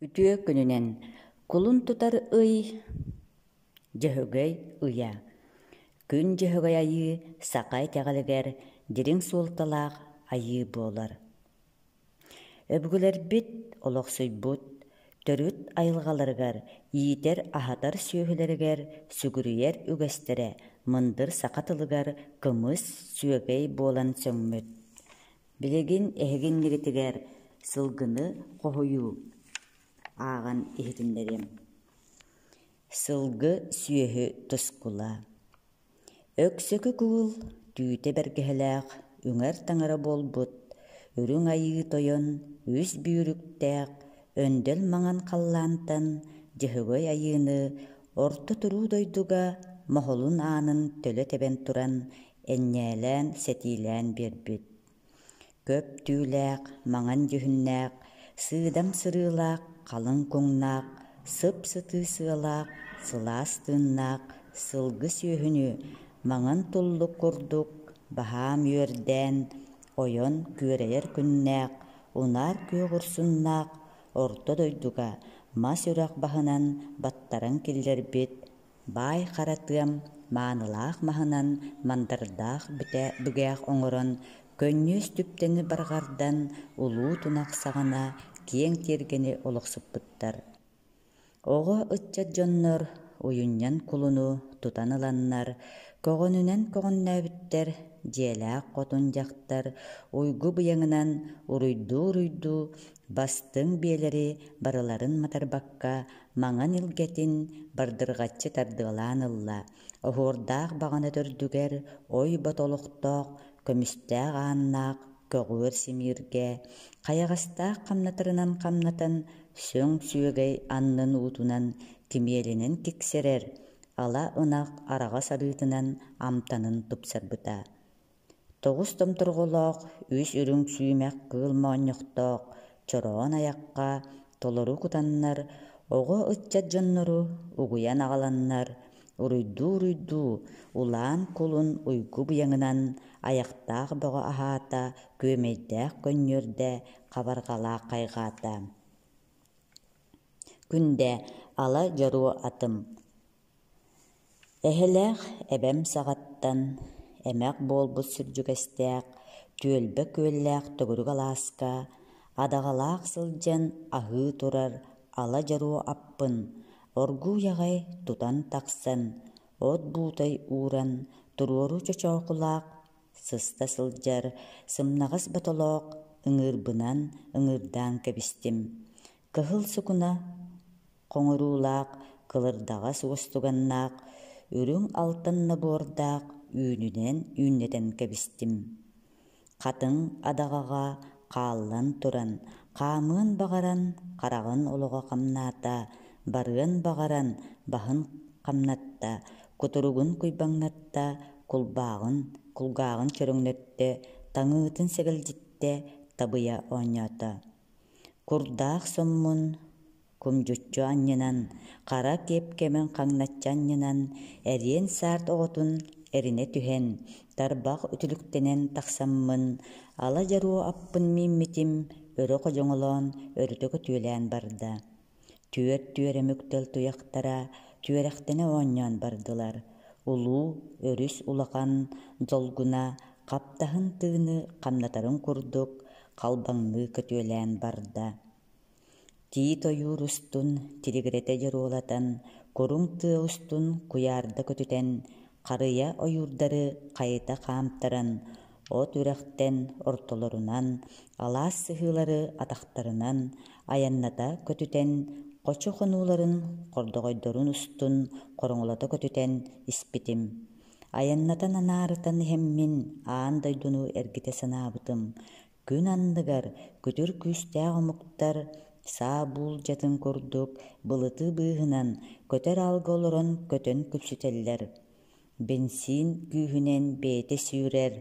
Үтүө күнүнэн! Кулун тутар ый Дьөһөгөй ыйа. Күн Дьөһөгөй айыы саха итэҕэлигэр дириҥ суолталаах айыы буолар. Өбүгэлэрбит олохсуйбут төрүт айылҕаларыгар иитэр-аһатар сүөһүлэригэр сүгүрүйэр үгэстэрэ мындыр саха тылыгар кымыс, сүөгэй буолан сөҥмүт. Билигин эһиги иннигитигэр сылгыны хоһуйуу ааҕан иһитиннэриэм. Сылгы сүөһү тускула. Өксөкү кыыл түүтэ бэргэһэлээх үҥэр таҥара буолбут, Үрүҥ Айыы Тойон үс бүүрүктээх өндөл маҥан халлаантан Дьөһөгөй Айыыны орто туруу дойдуга моһолун аанын төлө тэбэн туран энньээлээн, сэтиилээн биэрбит. Көп түүлээх, маҥан дьүһүннээх, сыыдам сырыылаах, халыҥ куҥнаах, сып-сытыы сыалаах, сылаас тыыннаах сылгы сүөһүнү маҥан туллук курдук баһаам үөрдээн, ойон күөрэйэр күннээх, унаар күөх урсуннаах орто дойдуга мас үрэх баһынан баттаран киллэрбит Баай хара тыам маанылаах маһынан мандардаах бүгээх оҥорон, көнньүөс түптэни барҕардан, улуу тунах саҕана киэҥ тиэргэни олохсуппуттар. Оҕо ыччат дьоннор уйунньан кулуну тутан ыланнар, көҕөнүнэн көҕөннөөбүттэр, дьиэлээх хотун дьахтар уйгу быйаҥынан уруйдуу-уруйдуу бастыҥ биэлэри барыларын матарбакка маҥан илгэтин бардырҕаччы тардыалаан ылла, оһуордаах баҕана төрдүгэр ой ботолохтоох, көмүстээх ааннаах көҕүөр симииргэ, хайаҕастаах хамнатарынан хамнатан, сөҥ сүөгэй аннын уутунан кимиэлинэн киксэрэр, ала ынах араҕас арыытынан амтанын тупсарбыта. Тоҕус томторҕолоох, үс үрүҥ сүүмэх кыыл моонньохтоох чороон айахха толору кутаннар, оҕо ыччат дьоннору угуйан аҕаланнар, уруйдуу-уруйдуу, улаан кулун уйгу быйаҥынан айахтаах бөҕө аһаата, күөмэйдээх көнньүөрдэ, хабарҕалаах хайҕаата. Күндэ ала дьоруо атым Эһэлээх эбэм саҕаттан эмэх буолбут сүрдьүгэстээх түөлбэ күөллээх төгүрүк алааска адаҕалаах сылдьан аһыы турар ала дьоруо аппын оргууй аҕай тутан тахсан, от буутай ууран, туруору чочоокулаах сыста сылдьар сымнаҕас ботолоох ыҥыырбынан ыҥыырдаан кэбистим. Кыһыл сукуна хоҥоруулаах, кылырдаҕас уостуганнаах, үрүҥ алтан набордаах үүнүнэн үүннэтэн кэбистим. Хатыҥ адаҕаҕа хааллан туран, хаамыан баҕаран хараҕын олоҕо хамнаата, барыан баҕаран баһын хамнатта, кутуругун куйбаҥнатта, кулбааҕын, кулгааҕын чөрөҥнөттө, таҥыытын сэгэлдьиттэ, табыйа оонньоото. Курдаах соммун кумдьуччу анньынан, хара киэпкэмин хаҥначчы анньынан, эриэн саарт оҕотун эринэ түһэн, тарбах үтүлүктэнэн тахсаммын, ала дьоруо аппын мииммитим өрө ходьоҥолоон өрүтэ көтүөлээн барда. Түөрт түөрэм үктэл туйахтара түөрэхтэнэ оонньоон бардылар. Улуу өрүс улахан долгуна хаптаһын тыыны хамнатарын курдук халбаҥныы көтүөлээн барда. Тиит ойуур устун тилигирэтэ дьоруолатан, куруҥ тыа устун куйаарда көтүтэн, харыйа ойуурдары хайыта хаамтаран, от үрэхтэн ортолорунан, алаас сыһыылары атахтарынан айанната көтүтэн, хочо хонууларын хордоҕойдорун устун хороҥолото көтүтэн испитим. Айаннатан анаарытан иһэммин аан дойдуну эргитэ санаабытым. Күн анныгар күтүр күүстээх омуктар саа буулдьатын курдук былыты быыһынан көтөр аалга олорон көтөн күпсүтэллэр. Бэнсиин күүһүнэн бэйэтэ сүүрэр,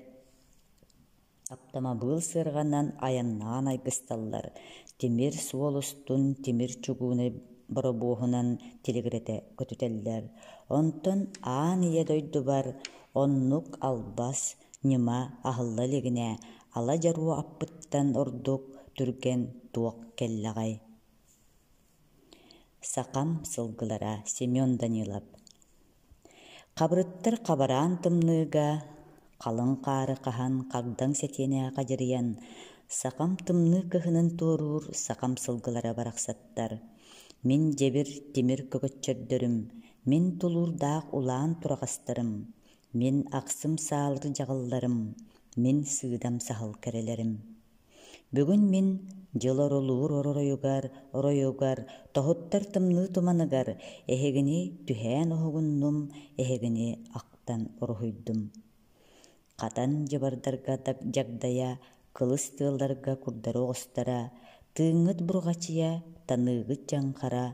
Аптамабыыл сыарҕанан айаннаан айгысталлар, тимир суол устун тимир чугууну боробуоһунан тилигирэтэ көтүтэллэр. Онтон аан ийэ дойдубар оннук албас, ньыма аһылла илигинэ ала дьоруо аппыттан ордук түргэн туох кэллэҕэй? Сахам сылгылара Семен Данилов Хабырыттар хабараан тымныыга, халыҥ хаары хаһан хагдаҥ сэтиэнэҕэ хадьырыйан, сахам тымныы кыһынын туоруур сахам сылгылара барахсаттар. Мин дьэбир тимир көкөччөрдөрүм, мин тулуурдаах улаан тураҕастарым, мин ахсым саалыр дьаҕылларым, мин сыыдам саһыл кэрэлэрим. Бүгүн мин дьыл орулуур оройугар, оройугар, тоһуттар тымныы туманыгар эһигини түһээн уһугуннум, эһигини ахтан уруһуйдум. Хатан дьыбардарга дьагдайа, кылыс тыалларга курдары оҕустара, тыыҥҥыт бурҕачыйа, таныыгыт дьаҥхара,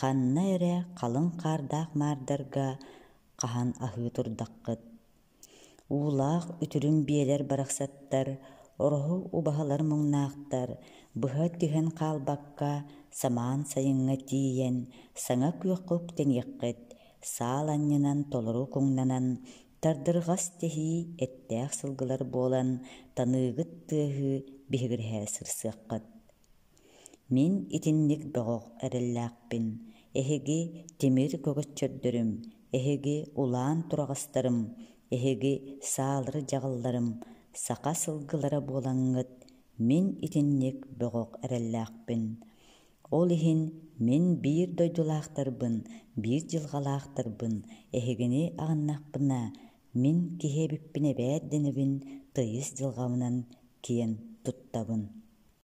ханна эрэ халыҥ хаардаах маардарга хаһан аһыы турдаххыт. Уулаах үтүрүм биэлэр барахсаттар, ороһу убаһалар муҥнаахтар, быһа түһэн хаалбакка, самаан сайыҥҥа тиийэн, саҥа күөххэ үктэниэххит, саал анньынан толору куҥнанан, тардырҕас тэһии эттээх сылгылар буолан, таныыгыт тыаһыы биһигирэһэ сырсыаххыт. Мин итинник бөҕөх эрэллээхпин, эһиги тимир көкөччөрдөрүм, эһиги улаан тураҕастарым, эһиги саалары дьаҕылларым, саха сылгылара буолаҥҥыт, мин итинник бөҕөх эрэллээхпин. Ол иһин мин биир дойдулаахтарбын, биир дьылҕалаахтарбын эһигини аҕыннахпына, мин киһи эбиппин эбээт дэнэбин, тыйыс дьылҕабынан киэн туттабын.